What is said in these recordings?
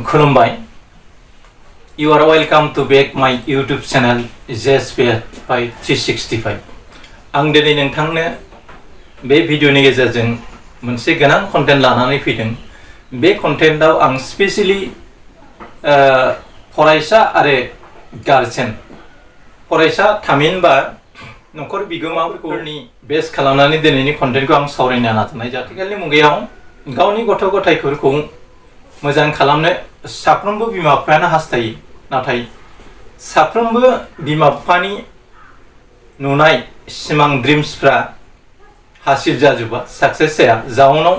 खुलुमबाय. You are welcome to back my YouTube channel JSPR by 365. आं दिनै नोंथांनो बे भिडिअनि गेजेरजों मोनसे गोनां कन्टेन्ट लानानै फैदों. बे कन्टेन्टआव आं स्पेसियली फरायसा आरो गार्जेन फरायसा थामहिनबा नखर बिगोमाफोरनि बेस खालामनानै दिनैनि कन्टेन्टखौ आं सावरायनो नाजानाय जादों. आथिखालनि मुगायाव गावनि गथ' गथायफोरखौ मोजां खालामनो साफ्रोमबो बिमा बिफायानो हास्थायो. नाथाय साफ्रोमबो बिमा बिफानि नुनाय सिमां ड्रिम्सफ्रा हासिल जाजोबा, साक्सेस जाया. जाउनाव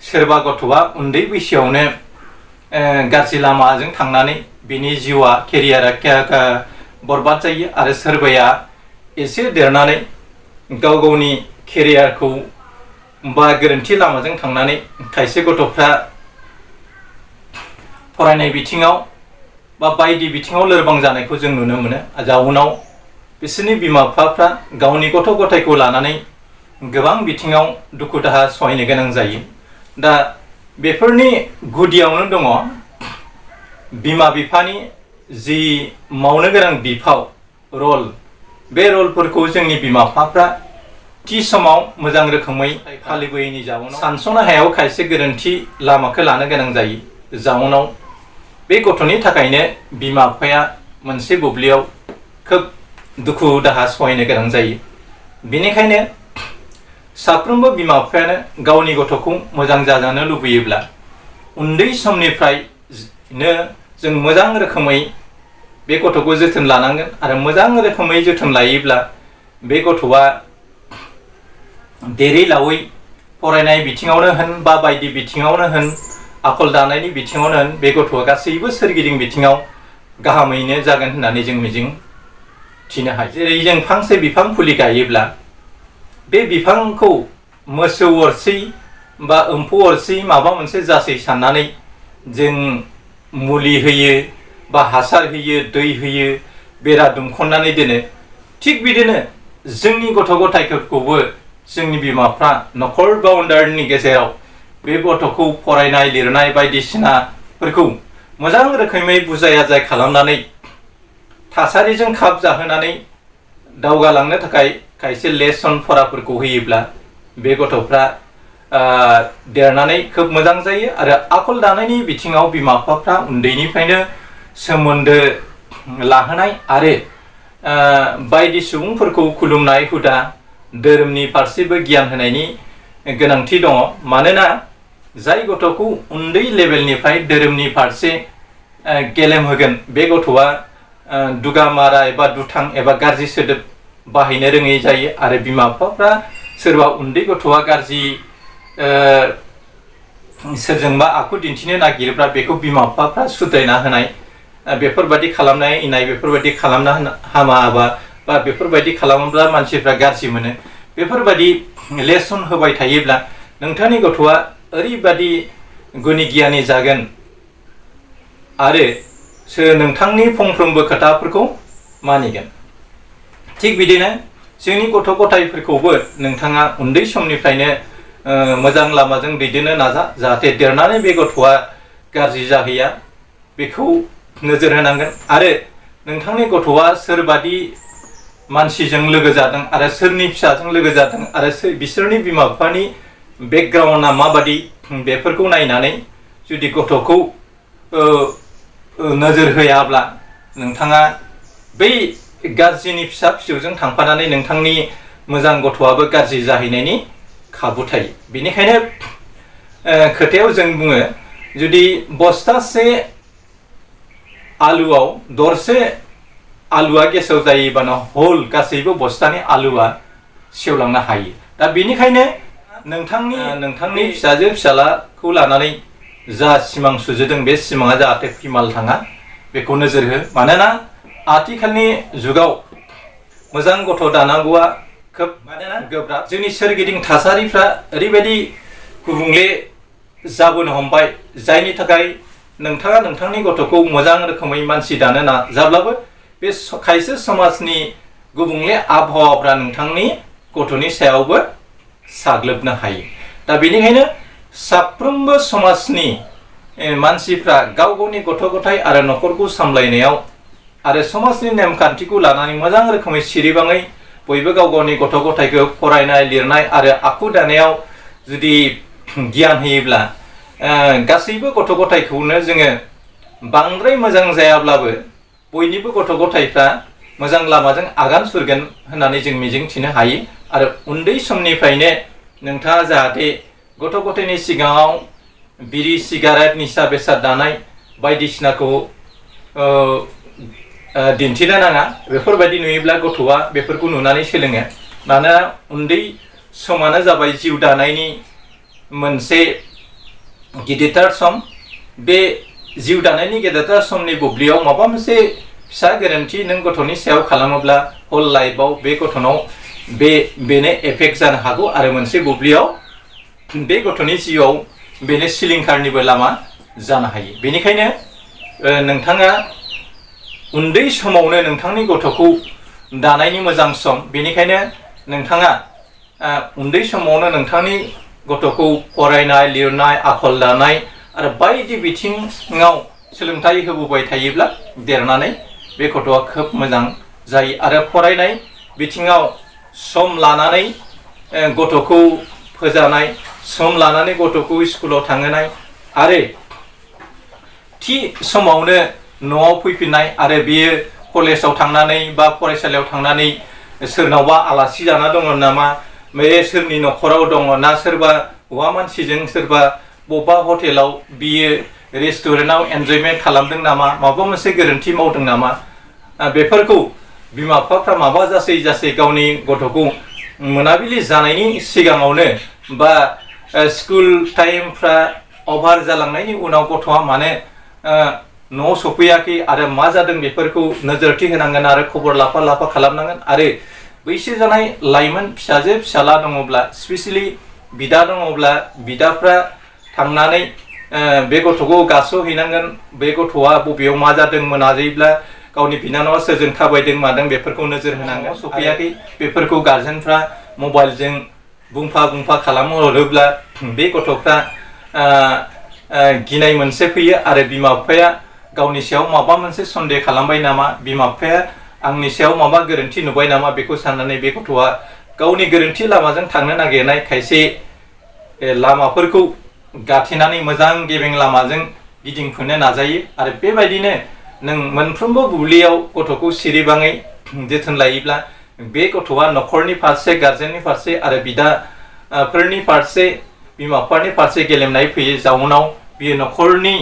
सोरबा गथ'आ उन्दै बैसोआवनो गाज्रि लामाजों थांनानै बिनि जिउआ केरियारा बरबाद जायो आरो सोरबाया एसे देरनानै गाव गावनि केरियारखौ बा गोरोन्थि लामाजों थांनानै खायसे गथ'फ्रा फरायनाय बिथिङाव बा बायदि बिथिङाव लोरबां जानायखौ जों नुनो मोनो. जाउनाव बिसोरनि बिमा बिफाफ्रा गावनि गथ' गथायखौ लानानै गोबां बिथिङाव दुखु दाहा सहायनो गोनां जायो. दा बेफोरनि गुदियावनो दङ बिमा बिफानि जि मावनो गोनां बिफाव रल. बे रलफोरखौ जोंनि बिमा बिफाफ्रा थि समाव मोजां रोखोमै फालिबोयैनि जाउनाव सानस'नो हायाव खायसे गोरोन्थि लामाखौ लानो गोनां जायो. जाउनाव बे गथ'नि थाखायनो बिमा बिफाया मोनसे बुब्लियाव खोब दुखु दाहा सहायनो गोनां जायो. बेनिखायनो साफ्रोमबो बिमा बिफायानो गावनि गथ'खौ मोजां जाजानो लुबैयोब्ला उन्दै समनिफ्रायनो जों मोजां रोखोमै बे गथ'खौ जोथोन लानांगोन आरो मोजां रोखोमै जोथोन लायोब्ला बे गथ'आ देरै लावै फरायनाय बिथिङावनो होन बा बायदि बिथिङावनो होन, आखल दानायनि बिथिङावनो होन, बे गथ'आ गासैबो सोरगिदिं बिथिङाव गाहामैनो जागोन होननानै जों मिजिं थिनो हायो. जेरै जों फांसे बिफां फुलि गायोब्ला बे बिफांखौ मोसौ अरसै बा एम्फौ अरसै माबा मोनसे जासै साननानै जों मुलि होयो बा हासार होयो, दै होयो, बेरा दुमखन्नानै दोनो. थिग बिदिनो जोंनि गथ' गथायफोरखौबो जोंनि बिमाफ्रा नखर बाउन्डारिनि गेजेराव बे गथ'खौ फरायनाय लिरनाय बायदिसिनाफोरखौ मोजां रोखोमै बुजाय आजाय खालामनानै थासारिजों खाब जाहोनानै दावगालांनो थाखाय खायसे लेसन फराफोरखौ होयोब्ला बे गथ'फ्रा देरनानै खोब मोजां जायो. आरो आखल दानायनि बिथिङाव बिमा बिफाफ्रा उन्दैनिफ्रायनो सोमोन्दो लाहोनाय आरो बायदि सुबुंफोरखौ खुलुमनाय हुदा, धोरोमनि फारसेबो गियान होनायनि गोनांथि दङ. मानोना जाय गथ'खौ उन्दै लेभेलनिफ्राय धोरोमनि फारसे गेलेम होगोन बे गथ'आ दुगामारा एबा दुथां एबा गाज्रि सोदोब बाहायनो रोङै जायो. आरो बिमा बिफाफ्रा सोरबा उन्दै गथ'आ गाज्रि सोरजोंबा आखु दिन्थिनो नागिरोब्ला बेखौ बिमा बिफाफ्रा सुद्रायना होनाय, बेफोरबायदि खालामनाय इनाय, बेफोरबायदि खालामना हामा बा बेफोरबायदि खालामोब्ला मानसिफ्रा गाज्रि मोनो, बेफोरबायदि लेसन होबाय थायोब्ला नोंथांनि गथ'आ ओरैबादि गुनि गियानि जागोन आरो नोंथांनि फंफ्रोमबो खोथाफोरखौ मानिगोन. थिग बिदिनो जोंनि गथ' गथायफोरखौबो नोंथाङा उन्दै समनिफ्रायनो मोजां लामाजों दैदेननो नाजा, जाहाथे देरनानै बे गथ'आ गाज्रि जाहैया बेखौ नोजोर होनांगोन. आरो नोंथांनि गथ'आ सोरबादि मानसिजों लोगो जादों आरो सोरनि फिसाजों लोगो जादों आरो बिसोरनि बिमा बिफानि बेकग्राउन्डआ माबादि, बेफोरखौ नायनानै जुदि गथ'खौ नोजोर होयाब्ला नोंथाङा बै गाज्रिनि फिसा फिसौजों थांफानानै नोंथांनि मोजां गथ'आबो गाज्रि जाहैनायनि खाबु थायो. बेनिखायनो खोथायाव जों बुङो, जुदि बस्थासे आलुआव दरसे आलुआ गेसाव जायोबानो हल गासैबो बस्थानि आलुआ सेवलांनो हायो. दा बेनिखायनो नोंथांनि फिसाजो फिसालाखौ लानानै जा सिमां सुजुदों बे सिमाङा जाहाथे फिमाल थाङा बेखौ नोजोर हो. मानोना आथिखालनि जुगाव मोजां गथ' दानांगौआ खोब गोब्राब. जोंनि सोरगिदिं थासारिफ्रा ओरैबायदि गुबुंले जाबोनो हमबाय, जायनि थाखाय नोंथाङा नोंथांनि गथ'खौ मोजां रोखोमै मानसि दानो नाजाब्लाबो बे खायसे समाजनि गुबुंले आबहावाफ्रा नोंथांनि गथ'नि सायावबो साग्लोबनो हायो. दा बेनिखायनो साफ्रोमबो समाजनि मानसिफ्रा गाव गावनि गथ' गथाय आरो न'खरखौ सामलायनायाव आरो समाजनि नेमखान्थिखौ लानानै मोजां रोखोमै सिरिबाङै बयबो गाव गावनि गथ' गथायखौ फरायनाय लिरनाय आरो आखु दानायाव जुदि गियान होयोब्ला गासैबो गथ' गथायखौनो जोङो बांद्राय मोजां जायाब्लाबो बयनिबो गथ' गथायफ्रा मोजां लामाजों आगान सुरगोन होननानै जों मिजिंथिनो हायो। आरो उन्दै समनिफ्रायनो नोंथाङा जाहाथे गथ' गथायनि सिगाङाव बिरि सिगारेट निसा बेसाद दानाय बायदिसिनाखौ दिन्थिनो नाङा। बेफोरबायदि नुयोब्ला गथ'आ बेफोरखौ नुनानै सोलोङो। मानोना उन्दै समानो जाबाय जिउ दानायनि मोनसे गिदिरथार सम। बे जिउ दानायनि गेदेरथार समनि बुब्लियाव माबा मोनसे फिसा गोरोन्थि नों गथ'नि सायाव खालामोब्ला हल लाइफआव बे गथ'नाव बेनो एफेक्ट जानो हागौ आरो मोनसे बुब्लियाव बे गथ'नि जिउआव बेनो सिलिंखारनिबो लामा जानो हायो। बेनिखायनो नोंथाङा उन्दै समावनो नोंथांनि गथ'खौ दानायनि मोजां सम। बेनिखायनो नोंथाङा उन्दै समावनो नोंथांनि गथ'खौ फरायनाय लिरनाय आखल दानाय आरो बायदि बिथिङाव सोलोंथाइ होबोबाय थायोब्ला देरनानै बे गथ'आ खोब मोजां जायो। आरो फरायनाय बिथिङाव सम लानानै गथ'खौ फोजानाय, सम लानानै गथ'खौ स्कुलाव थांहोनाय आरो थि समावनो न'आव फैफिननाय आरो बियो कलेजाव थांनानै बा फरायसालियाव थांनानै सोरनावबा आलासि जाना दङ नामा, बे सोरनि न'खराव दङ ना, सोरबा हौवा मानसिजों सोरबा बबेबा हटेलाव बियो रेस्टुरेन्टआव एन्जयमेन्ट खालामदों नामा, माबा मोनसे गोरोन्थि मावदों नामा, बेफोरखौ बिमा बिफाफ्रा माबा जासै गावनि गथ'खौ मोनाबिलि जानायनि सिगाङावनो बा स्कुल टाइमफ्रा अभार जालांनायनि उनाव गथ'आ मानो न'आव सफैयाखै आरो मा जादों बेफोरखौ नोजोरथि होनांगोन आरो खबर लाफा खालामनांगोन। आरो बैसो जानाय लाइमोन फिसाजो फिसाला दङब्ला, स्पेसियेलि बिदा दङब्ला बिदाफ्रा थांनानै बे गथ'खौ गासोहैनांगोन। बे गथ'आ बबेयाव मा जादों मोनाजायोब्ला गावनि बिनानावा सोरजों थाबायदों मादों बेफोरखौ नोजोर होनांगोन। सफैयाखै बेफोरखौ गार्जेनफ्रा मबाइलजों बुंफा खालामहरोब्ला बे गथ'फ्रा गिनाय मोनसे फैयो आरो बिमा बिफाया गावनि सायाव माबा मोनसे सन्देह खालामबाय नामा, बिमा बिफाया आंनि सायाव माबा गोरोन्थि नुबाय नामा, बेखौ साननानै बे गथ'आ गावनि गोरोन्थि लामाजों थांनो नागिरनाय खायसे लामाफोरखौ गाथेनानै मोजां गेबें लामाजों गिदिंफिननो नाजायो। आरो बेबायदिनो नों मोनफ्रोमबो बुब्लियाव गथ'खौ सिरिबाङै जोथोन लायोब्ला बे गथ'आ न'खरनि फारसे, गार्जेननि फारसे आरो बिदाफोरनि फारसे, बिमा बिफानि फारसे गेलेमनाय फैयो। जाउनाव बियो न'खरनि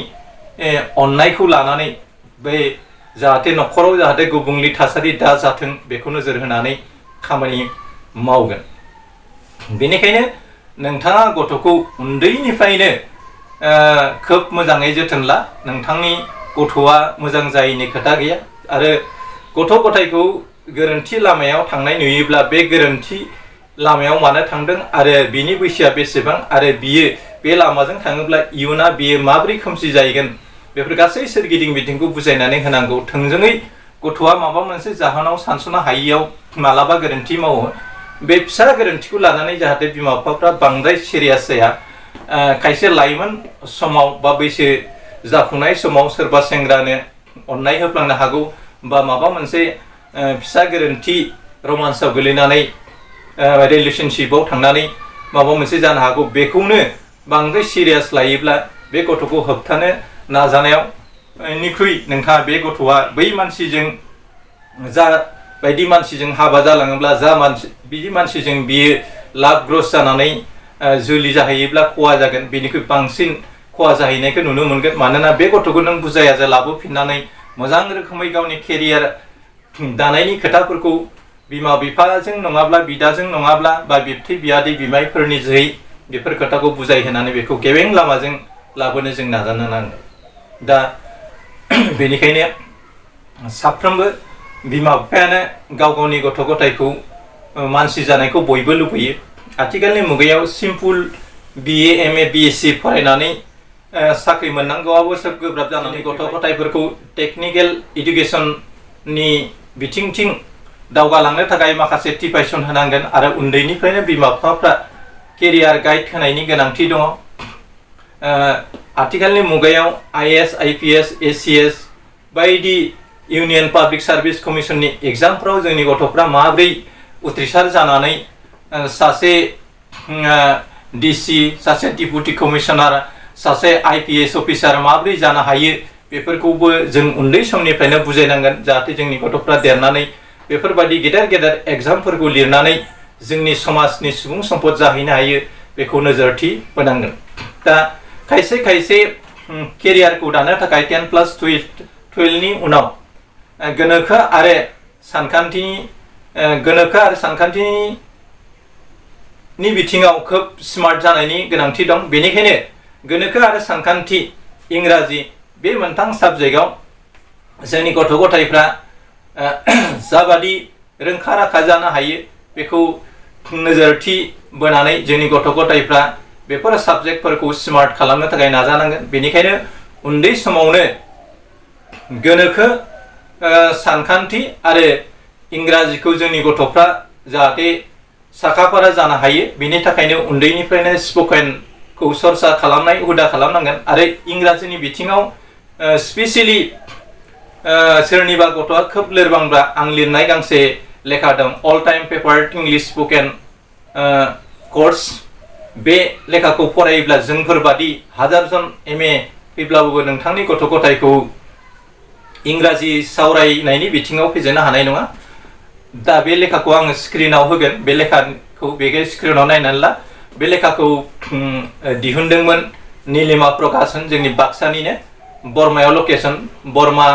अननायखौ लानानै बे जाहाथे न'खराव जाहाथे गुबुंले थासारि दा जाथों बेखौ नोजोर होनानै खामानि मावगोन। बेनिखायनो नोंथाङा गथ'खौ उन्दैनिफ्रायनो खोब मोजाङै जोथोन ला। नोंथांनि गथ'आ मोजां जायैनि खोथा गैया। आरो गथ' गथायखौ गोरोन्थि लामायाव थांनाय नुयोब्ला बे गोरोन्थि लामायाव मानो थांदों आरो बिनि बैसोआ बेसेबां आरो बियो बे लामाजों थाङोब्ला इयुना बियो माबोरै खोमसि जाहैगोन, बेफोर गासै सोरगिदिं बिथिंखौ बुजायनानै होनांगौ। थोंजोङै गथ'आ माबा मोनसे जाहोनाव सानस'नो हायियाव मालाबा गोरोन्थि मावो, बे फिसा गोरोन्थिखौ लानानै जाहाथे बिमा बिफाफ्रा बांद्राय सिरियास जाया। खायसे लाइमोन समाव बा बैसो जाफुनाय समाव सोरबा सेंग्रानो अननाय होफ्लांनो हागौ बा माबा मोनसे फिसा गोरोन्थि रमान्सआव गोलैनानै रिलेशनशिपआव थांनानै माबा मोनसे जानो हागौ। बेखौनो बांद्राय सिरियास लायोब्ला बे गथ'खौ होबथानो नाजानायाव निख्रुइ नोंथाङा बे गथ'आ बै मानसिजों जा बायदि मानसिजों हाबा जालाङोब्ला बिदि मानसिजों बियो लाभ ग्रस जानानै जुलि जाहैयोब्ला खहा जागोन, बेनिख्रुइ बांसिन खहा जाहैनायखौ नुनो मोनगोन। मानोना बे गथ'खौ नों बुजायाजा लाबोफिननानै मोजां रोखोमै गावनि केरियार दानायनि खोथाफोरखौ बिमा बिफाजों नङाब्ला बिदाजों नङाब्ला बा बिबथै बियादै बिमायफोरनि जोहै बेफोर खोथाखौ बुजायहोनानै बेखौ गेबें लामाजों लाबोनो जों नाजानो नांगोन। दा बेनिखायनो साफ्रोमबो बिमा बिफायानो गाव गावनि गथ' गथायखौ मानसि जानायखौ बयबो लुबैयो। आथिखालनि मुगायाव सिम्पल BA MA BSc फरायनानै साख्रि मोननांगौआबो सोब गोब्राब जानानै गथ' गथायफोरखौ टेक्निकेल इडुकेसननि बिथिंथिं दावगालांनो थाखाय माखासे टिपाइसन होनांगोन आरो उन्दैनिफ्रायनो बिमा बिफाफ्रा केरियार गाइड होनायनि गोनांथि दङ। आथिखालनि मुगायाव IAS, IPS, ACS बायदि इउनियन पाब्लिक सार्भिस कमिसननि एग्जामफ्राव जोंनि गथ'फ्रा माब्रै उथ्रिसार जानानै सासे DC, सासे डिपुटि कमिशनार, सासे IPS अफिसार माब्रै जानो हायो बेफोरखौबो जों उन्दै समनिफ्रायनो बुजायनांगोन जाहाथे जोंनि गथ'फ्रा देरनानै बेफोरबायदि गेदेर गेदेर एग्जामफोरखौ लिरनानै जोंनि समाजनि सुबुं सम्पद जाहैनो हायो बेखौ नोजोरथि होनांगोन। दा खायसे केरियारखौ दानो थाखाय 10+12 नि उनाव गोनोखो आरो सानखान्थिनि बिथिङाव खोब स्मार्ट जानायनि गोनांथि दं। बेनिखायनो गोनोखो आरो सानखान्थि, इंराजि बे मोनथाम साबजेक्टआव जोंनि गथ' गथायफ्रा जाबादि रोंखा राखा जानो हायो बेखौ नोजोरथि बोनानै जोंनि गथ' गथायफ्रा बेफोर साबजेक्टफोरखौ स्मार्ट खालामनो थाखाय नाजानांगोन। बेनिखायनो उन्दै समावनो गोनोखो, सानखान्थि आरो इंराजिखौ जोंनि गथ'फ्रा जाहाथे साखाफारा जानो हायो बेनि थाखायनो उन्दैनिफ्रायनो स्पकेनखौ सरसा खालामनाय हुदा खालामनांगोन। आरो इंराजिनि बिथिङाव स्पेसियेलि सोरनिबा गथ'आ खोब लोरबांब्ला आं लिरनाय गांसे लेखा दं, all time paper English spoken course, बे लेखाखौ फरायोब्ला जोंफोरबादि हाजारजन MA फैब्लाबो नोंथांनि गथ' गथायखौ इंराजि सावरायनायनि बिथिङाव फेजेननो हानाय नङा। दा बे लेखाखौ आङो स्क्रिनाव होगोन। बे लेखाखौ स्क्रिनाव नायनानै ला। बे लेखाखौ दिहुनदोंमोन नीलिमा प्रकाशन, जोंनि बाक्सानिनो, बरमायाव लकेसन, बरमा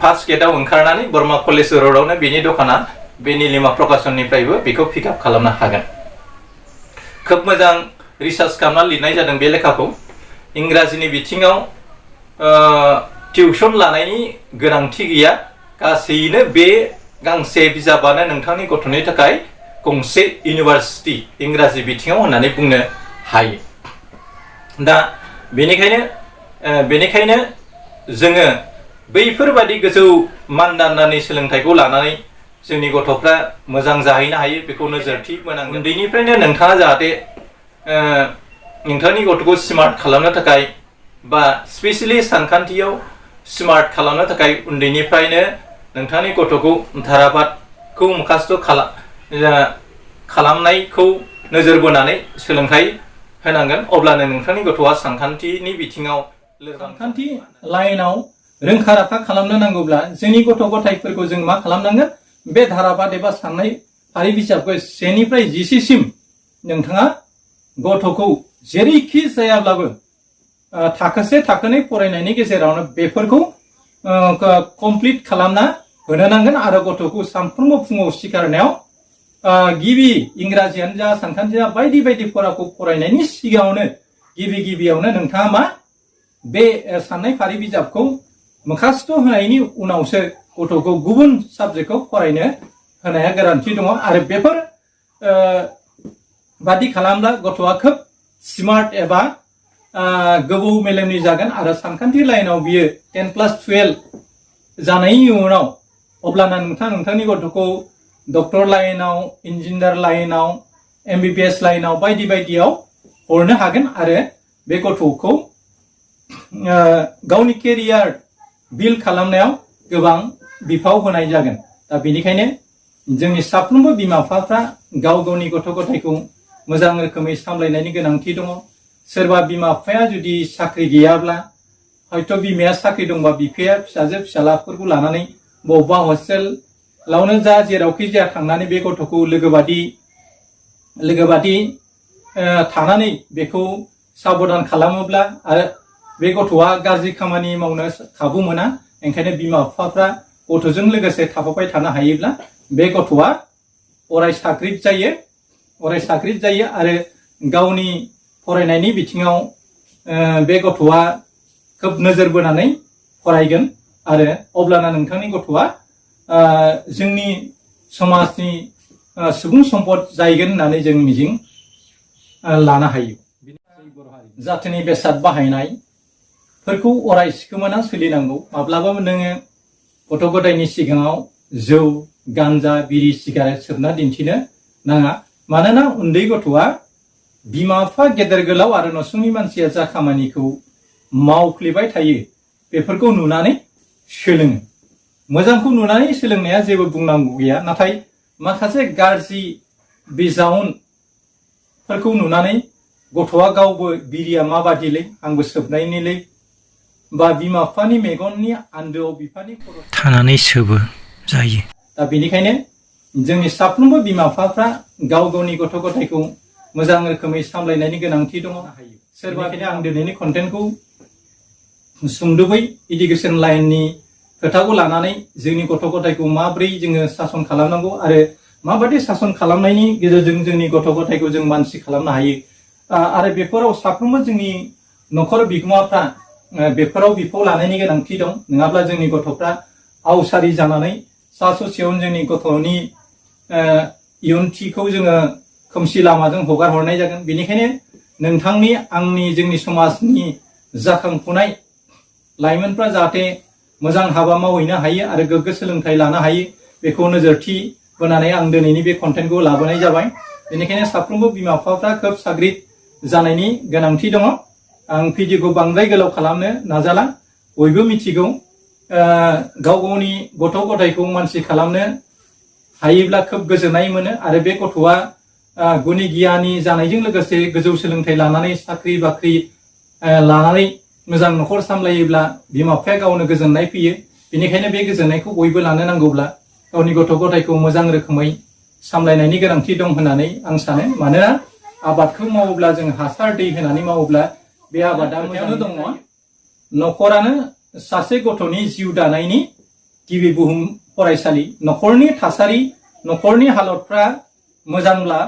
फार्स्ट गेटआव ओंखारनानै बरमा कलेज र'डआवनो बेनि दखाना। बे नीलिमा प्रकाशननिफ्रायबो बेखौ पिकआप खालामनो हागोन। खोब मोजां रिसार्च खालामना लिरनाय जादों बे लेखाखौ। इंराजिनि बिथिङाव टिउसन लानायनि गोनांथि गैया, गासैनो बे गांसे बिजाबानो नोंथांनि गथ'नि थाखाय गंसे इउनिभार्सिटि इंराजि बिथिङाव होननानै बुंनो हायो। दा बेनिखायनो जोङो बैफोरबादि गोजौ मानदान्दानि सोलोंथाइखौ लानानै जोंनि गथ'फ्रा मोजां जाहैनो हायो बेखौ नोजोरथि बोनांगोन। उन्दैनिफ्रायनो नोंथाङा जाहाथे नोंथांनि गथ'खौ स्मार्ट खालामनो थाखाय बा स्पेसियेलि सानखान्थियाव स्मार्ट खालामनो थाखाय उन्दैनिफ्रायनो नोंथांनि गथ'खौ धारापातखौ मुखास्थ' खालामनायखौ नोजोर बोनानै सोलोंथाइ होनांगोन। अब्लानो नोंथांनि गथ'आ सानखान्थिनि बिथिङाव सानखान्थि लाइनाव रोंखा राखा खालामनो नांगौब्ला जोंनि गथ' गथायफोरखौ जों मा खालामनांगोन, बे धारापात एबा साननाय फारि बिजाबखौ 1निफ्राय 10सिम नोंथाङा गथ'खौ जेरैखि जायाब्लाबो थाखोसे थाखोनै फरायनायनि गेजेरावनो बेफोरखौ कमप्लिट खालामना होनो नांगोन। आरो गथ'खौ सानफ्रोमबो फुङाव सिखारनायाव गिबि इंराजियानो जा सानखान्थि जा बायदि बायदि फराखौ फरायनायनि सिगाङावनो गिबियावनो नोंथाङा मा बे साननाय फारि बिजाबखौ मुखास्थ' होनायनि उनावसो गथ'खौ गुबुन साबजेक्टखौ फरायनो होनाया गोनांथि दङ। आरो बेफोर बादि खालामब्ला गथ'आ खोब स्मार्ट एबा गोबौ मेलेमनि जागोन। आरो सानखान्थि लाइनाव बियो 10+12 जानायनि उनाव अब्लाना नोंथांनि गथ'खौ डक्टर लाइनाव, इन्जिनियार लाइनाव, MBBS लाइनाव बायदि बायदियाव हरनो हागोन। आरो बे गथ'खौ गावनि केरियार बिल्ड खालामनायाव गोबां बिफाव होनाय जागोन। दा बेनिखायनो जोंनि साफ्रोमबो बिमा बिफाफ्रा गावनि गथ' गथायखौ मोजां रोखोमै सामलायनायनि गोनांथि दङ। सोरबा बिमा बिफाया जुदि साख्रि गैयाब्ला, हयथ' बिमाया साख्रि दंबा बिफाया फिसाजो फिसालाफोरखौ लानानै बबेबा हस्टेलावनो जा जेरावखि जाया थांनानै बे गथ'खौ लोगोबादि थानानै बेखौ साबधान खालामोब्ला आरो बे गथ'आ गाज्रि खामानि मावनो खाबु मोना। ओंखायनो बिमा बिफाफ्रा गथ'जों लोगोसे थाफाबाय थानो हायोब्ला बे गथ'आ अराय साग्रिद जायो आरो गावनि फरायनायनि बिथिङाव बे गथ'आ खोब नोजोर बोनानै फरायगोन। आरो अब्लाना नोंथांनि गथ'आ जोंनि समाजनि सुबुं सम्पद जाहैगोन होननानै जों मिजिं लानो हायो। जाथिनि बेसाद बाहायनायफोरखौ अराय सिखोमाना सोलिनांगौ। माब्लाबाबो नोङो गथ' गथायनि सिगाङाव जौ, गान्जा, बिरि, सिगारेट सोबना दिन्थिनो नाङा। मानोना उन्दै गथ'आ बिमा बिफा गेदेर गोलाव आरो नसुंनि मानसिया जा खामानिखौ मावफ्लेबाय थायो बेफोरखौ नुनानै सोलोङो। मोजांखौ नुनानै सोलोंनाया जेबो बुंनांगौ गैया, नाथाय माखासे गाज्रि बिजाउनफोरखौ नुनानै गथ'आ गावबो बिरिया माबादिलै आंबो सोबनायनिलै बा बिमा बिफानि मेगननि आन्दोआव बिफानि खर' थानानै सोबो जायो। दा बेनिखायनो जोंनि साफ्रोमबो बिमा बिफाफ्रा गाव गावनि गथ' गथायखौ मोजां रोखोमै सामलायनायनि गोनांथि दङ। सोरबा बेखायनो आं दिनैनि कन्टेन्टखौ सुंद'बै इडुकेसन लाइननि खोथाखौ लानानै जोंनि गथ' गथायखौ माबोरै जोङो सासन खालामनांगौ आरो माबायदि सासन खालामनायनि गेजेरजों जोंनि गथ' गथायखौ जों मानसि खालामनो हायो आरो बेफोराव साफ्रोमबो जोंनि न'खर बिगोमाफ्रा बेफोराव बिफाव लानायनि गोनांथि दं। नङाब्ला जोंनि गथ'फ्रा आवसारि जानानै सा ससेयावनो जोंनि गथ'नि इयुनथिखौ जोङो खोमसि लामाजों हगार हरनाय जागोन। बेनिखायनो नोंथांनि आंनि जोंनि समाजनि जाखांफुनाय लाइमोनफ्रा जाहाथे मोजां हाबा मावहैनो हायो आरो गोग्गो सोलोंथाइ लानो हायो बेखौ नोजोरथि बोनानै आं दिनैनि बे कन्टेन्टखौ लाबोनाय जाबाय। बेनिखायनो साफ्रोमबो बिमा बिफाफ्रा खोब साग्रिद जानायनि गोनांथि दङ। आं भिडिअखौ बांद्राय गोलाव खालामनो नाजाला। बयबो मिथिगौ गाव गावनि गथ' गथायखौ मानसि खालामनो हायोब्ला खोब गोजोननाय मोनो आरो बे गथ'आ गुनि गियानि जानायजों लोगोसे गोजौ सोलोंथाइ लानानै साख्रि बाख्रि लानानै मोजां न'खर सामलायोब्ला बिमा बिफाया गावनो गोजोननाय फैयो। बेनिखायनो बे गोजोननायखौ बयबो लानो नांगौब्ला गावनि गथ' गथायखौ मोजां रोखोमै सामलायनायनि गोनांथि दं होननानै आं सानो। मानोना आबादखौ मावोब्ला जों हासार दै होनानै मावोब्ला बे आबादा मोजाङैनो दङ। न'खरानो सासे गथ'नि जिउ दानायनि गिबि बुहुम फरायसालि। न'खरनि थासारि न'खरनि हालतफ्रा मोजांब्ला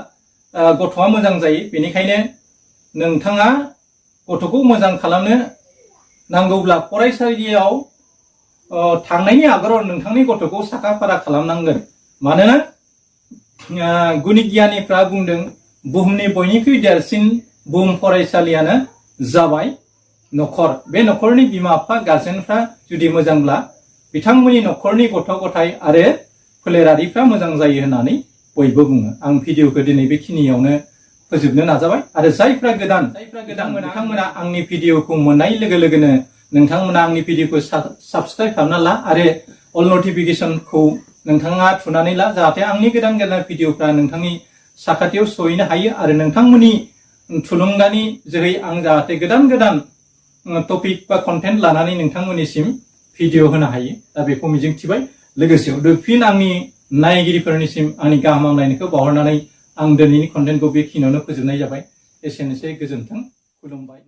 गथ'आ मोजां जायो। बेनिखायनो नोंथाङा गथ'खौ मोजां खालामनो नांगौब्ला फरायसालियाव थांनायनि आगोलाव नोंथांनि गथ'खौ साखा फारा खालामनांगोन। मानोना गुनि गियानिफ्रा बुंदों बुहुमनि बयनिख्रुइ देरसिन बुहुम फरायसालियानो जाबाय न'खर। बे न'खरनि बिमा बिफा गार्जेनफ्रा जुदि मोजांब्ला बिथांमोननि न'खरनि गथ' गथाय आरो फोलेरारिफ्रा मोजां जायो होननानै बयबो बुङो। आं भिडिअखौ दिनै बेखिनियावनो फोजोबनो नाजाबाय आरो जायफ्रा गोदान बिथांमोना आंनि भिडिअखौ मोननाय लोगो लोगोनो नोंथांमोना आंनि भिडिअखौ साबस्क्राइब खालामना ला आरो अल नटिफिकेसनखौ नोंथाङा थुनानै ला, जाहाथे आंनि गोदान गोदान भिडिअफ्रा नोंथांनि साखाथियाव सहैनो हायो आरो नोंथांमोननि थुलुंगानि जोहै आं जाहाथे गोदान गोदान टपिक बा कन्टेन्ट लानानै नोंथांमोननिसिम भिडिअ होनो हायो। दा बेखौ मिजिंथिबाय। लोगोसे फिन आंनि नायगिरिफोरनिसिम आंनि गाहाम हामलायनायखौ बावहरनानै आं दिनैनि कन्टेन्टखौ बेखिनियावनो फोजोबनाय जाबाय। एसेनोसै, गोजोन्थों, खुलुमबाय।